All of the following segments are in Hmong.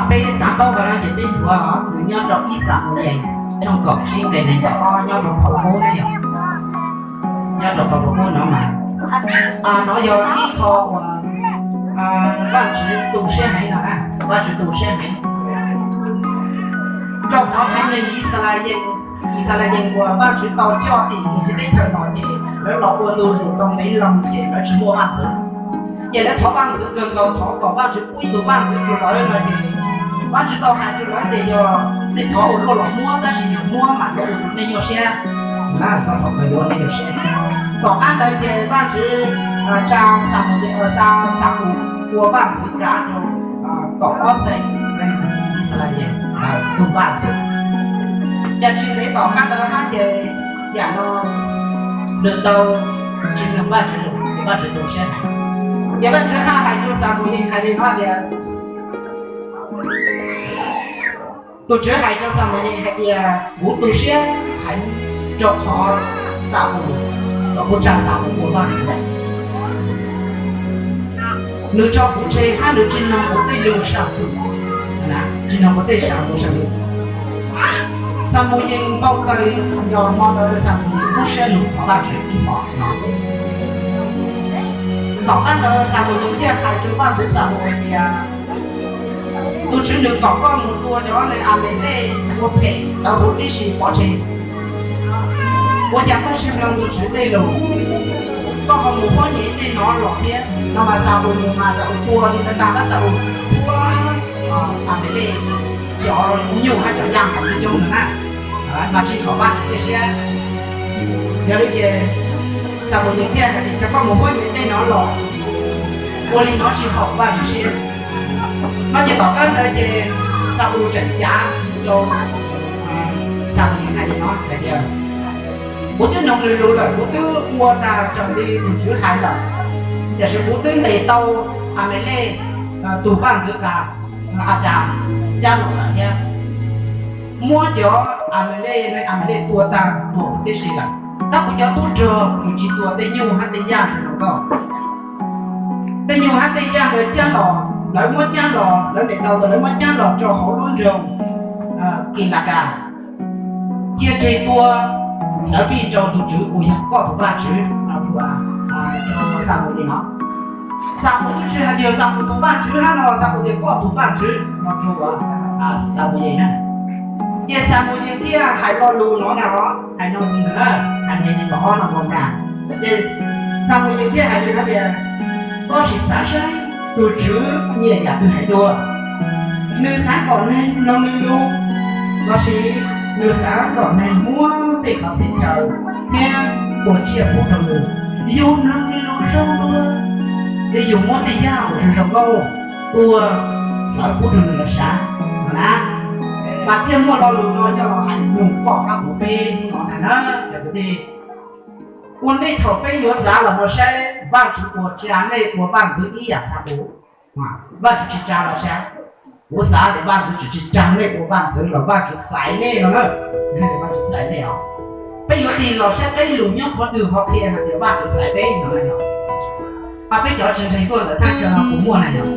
Peb xav paub qhov no ces peb nthuav nws nyob rau ib Xamuyees tshooj kaum tsib nqe nees nkaum ob, nyob rau thaum ub ne yog, nyob rau thaum ub no mas, no yog ib qho uas Vajtswv tu siab heev no na, Vajtswv tu siab heev. Rau qhov haiv neeg Yixalayees, Yixalayees uas Vajtswv tau coj tim Iziv teb chaws los ces lawv los ua ntu zus tau ntev loo ces lawv tsis muaj vaj ntxwv. Ces lawv thov vaj ntxwv kawg nkaus, thov kom Vajtswv pub ib tug vaj ntxwv rau lawv no ces Vajtswv tau hais rau lawv tias yog nej thov ua luaj los muab, tab sis yog muab mas yuav ua rau nej nyuaj siab. Txog thaum kawg yuav ua nej nyuaj siab. Tom qab ntawd ces Vajtswv tsa Xamuyees, tsa Xaus ua vaj ntxwv kav rau kaum ob xeem neeg Yixalayees tug vaj ntxwv. Yam tsis ntev tom qab ntawd hab ces yam no nws tau tsis mloog Vajtswv, ces Vajtswv tu siab heev. Ces Vajtswv haj hais rau Xamuyees hais li no tias, tus Tswv hais rau Xamuyees hais tias kuv tu siab heev rau qhov Xaus, kom kuv tsa Xaus ua vaj ntxwv. Nws tso kuv tseg hab nws tsis noog kuv tej lus sam fwm, tsis noog kuv tej sam lus sam lus. Xamuyees npau taws, yog hmo ntawd Xamuyees kub siab lug thov Vajtswv ib hmo no. Tom qab ntawd Xamuyees thiaj hais rau vaj ntxwv Xamuyees tias, tus Tswv nws kom koj mus tua cov neeg Amelej ua phem tau huv tib si pov tseg. Ua cas koj tsis mloog tus Tswv tej lus, koj ho mus huab nyem tej no los thiab no? Mas Xaus mus mas Xaus tua li ntawd tag tab Xaus tua Amelej cov nyuj hab cov yaj nkaus coob coob ntawd na, mas tsis haum Vajtswv tej siab. Yog li ces Xamuyees thiaj hais tias, koj mus huab nyem tej no los, ua li no tsis haum Vajtswv siab. No ces tom qab ntawd ces Xaus tseem cav rau Xamuyees hais li no hais tias, kuv twb noog nws lus lawm, kuv twb ua tag raws li tus Tswv hais lawm, tiam sis kuv twb ntes tau Amelej tus vaj ntxwv Akas cab los lawm thiab, muab cov Amelej, neeg Amelej tua tag tua huv tib si lawm, tab kuv cov tub rog nws tsis tua tej nyuj hab tej yaj zoo nkauj. Tej nyuj hab tej yaj ntawd cab los, lawv muab cab los, lawv ntes tau ntawd lawv muab cab los rau hauv lub nroog Kilakas cia tseg tua, lawv vij rau tus Tswv uas yog koj tus Vajtswv no rau Xamuyees no. Xaus twb tsis hais tias Xaus tus Vajtswv hab no, Xaus tias koj tus Vajtswv no rau Xamuyees na. Ces Xamuyees thiaj hais lo lus no na, hais no lus ntawd na, hais nqe nees nkaum ob no na. Ces Xamuyees thiaj hais li no tias, koj sim xav saib, tus Tswv nyiam yam twg heev dua? Nws xav kom neeg mloog nws lus, lossis nws xav kom neeg muab tej qhov txhia chaw thiab ua tsiaj pub rau nws? Yus mloog nws lus zoo dua, ces yus muab tej yaj uas zoo zoo nkauj tua hlawv pub rau nws los sav no na. Mas thiaj muaj lo lus no coj los hais nug koj hab kuv peb no ntag na cov kwv tij. Ua ntej thaum peb yuav txav los no saib, Vajtswv puas tsa nej ua vaj ntxwv ib yam Xaus? Vajtswv tsis tsa los sav. Kuv xav tias Vajtswv tsis, tsis tsa nej ua vaj ntxwv los Vajtswv xaiv nej no na. Vajtswv xaiv nej os. Peb yuav tig los saib qeb lus nyob qhov twg ho qhia hais tias Vajtswv xaiv peb no na yog. Peb cov tsis ntseeg tuaj ntawm thaj chaw no puas muaj na yog?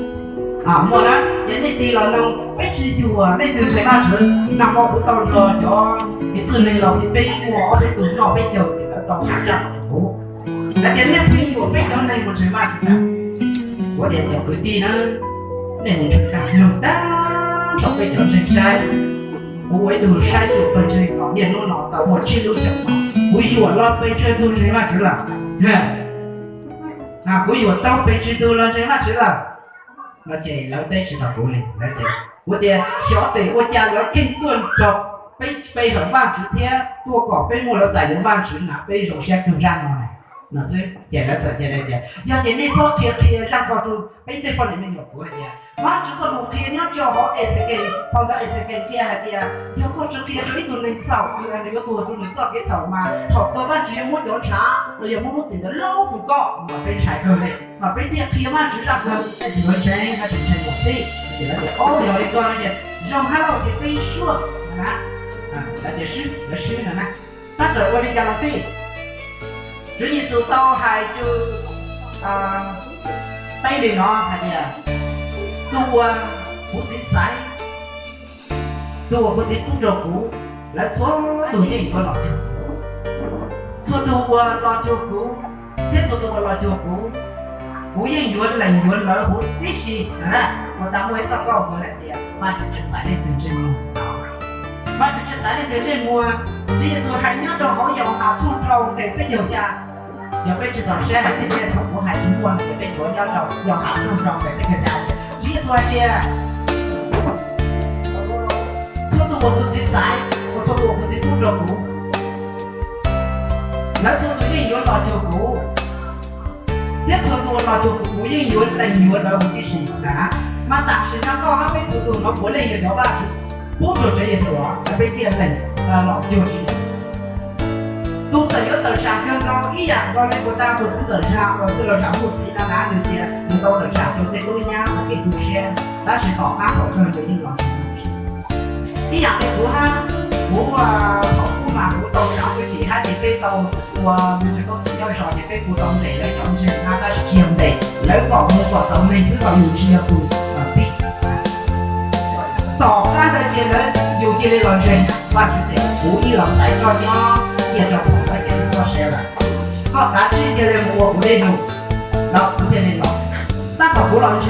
Muaj na. Ces nej tig los noog peb tsis yuam leej twg ntseeg Vajtswv, nag hmo kuv tau nrog cov niam txiv neeg laus thiab peb muaj ob peb tug noj peb caug ces lawv tau hais rau kuv, lawv tias nej pheej yuam peb cov neeg mus ntseeg Vajtswv na. Kuv tias cov kwv tij na, nej mus ntseeg tag mloog tag nrho peb cov ntseeg saib. Kuv ua ib tug saib xyuas pawg ntseeg los niaj hnub no tau muaj tsib lub xyoos no, kuv yuam los pes tsawg tug ntseeg Vajtswv lawm? Kuv yuam tau pes tsawg tug los ntseeg Vajtswv lawm? No ces lawv teb tsis tau kuv li, lawv tias, kuv tias xyov tes ua cas lawv pheej tuaj nrog peb pe hawm Vajtswv thiab tuaj kom peb muaj lawv txais yuav Vajtswv na, peb zoo siab kawg zaj no na, no xwb. Ces lawv txawm cia li tias yog ces nej txhob qhia qhia zaj ko rau peb tej poj niam me nyuam. Kuv hais tias Vajtswv txoj lus qhia nyob rau hauv Exekees, phau ntawv Exekees qhia hais tias yog koj tsis qhia rau ib tug neeg txhaum, nws yuav tuag rau nws txoj kev txhaum, mas thaum kawg Vajtswv yuav muab cov ntshav los yog muab lub txim ntawd laub rau koj. Mas peb ntshai kawg li, mas peb thiaj qhia Vajtswv zaj kawg, yuav ntseeg hab tsis ntseeg los xij. Ces lawv tias, o, yog li ko no ces zoo hab lauj, ces peb swb no na. Lawv tias swb, lawv swb no na. Tab txawm ua li cas los xij, Tswv Yexus tau hais rau Peb li no hais tias, tus uas kuv txiv xaiv, tus uas kuv txiv pub rau kuv, lawv txhua tus yeej yuav los cuag kuv. Txhua tus uas los cuag kuv, thiab txhua tus uas los cuag kuv, kuv yeej yuav lees yuav lawv huv tib si. Ua ntej muaj ib txoj nkauj hais tias, Vajtswv tsis xaiv leej twg ntsej muag. Vajtswv tsis xaiv leej twg ntsej muag. Tswv Yexus hais nyob rau hauv Yauhas tshooj rau nqe peb caug xya. Yog peb tsis txaus siab hais tias, thaum kuv hais tsis muaj no ces peb yuav nyob rau Yauhas tshooj rau nqe peb caug xya. Tswv Yexus hais tias, txhua tus uas kuv txiv xaiv, uas txhua tus uas kuv txiv pub rau kuv, lawv txhua tus yeej yuav los cuag kuv, thiab txhua tus uas los cuag kuv, kuv yeej yuav lees yuav lawv huv tib si. Mas tam sim no koj hab peb txhua tus no puav leej yog cov Vajtswv pub rau Tswv Yexus, peb thiaj lees los cuag Tswv Yexus. Tus txawm yuav tawm tsam kawg nkaus ib yam nkaus li puag ta tus txiv txawm zam, tus txiv los zam tus txiv no na, nws tias nws tau tawm tsam rau tej tub nyab ua kev tu siab, tab sis tom qab thaum kawg nws yeej los ib yam li kuv hab, kuv thaum ub mas kuv tau zam kuv txiv hab ces peb tau ua mus tsis tau xim nyob zos ces peb kuj tau ntes lawv cov ntseeg hab, tab sis tsis yog ntes, lawv kom mus kom txaus neeg xwb, kom yus tsis yog tus pib. Tom qab ntawd ces lawv, yus cia li los ntseeg Vajtswv tias kuv ib los xaiv koj nyob cia rau pem koj ces txoj sia lawm, koj kav tsij cia li mus ua kuv dej num, los kuv thiaj li los. Tab tom kuv los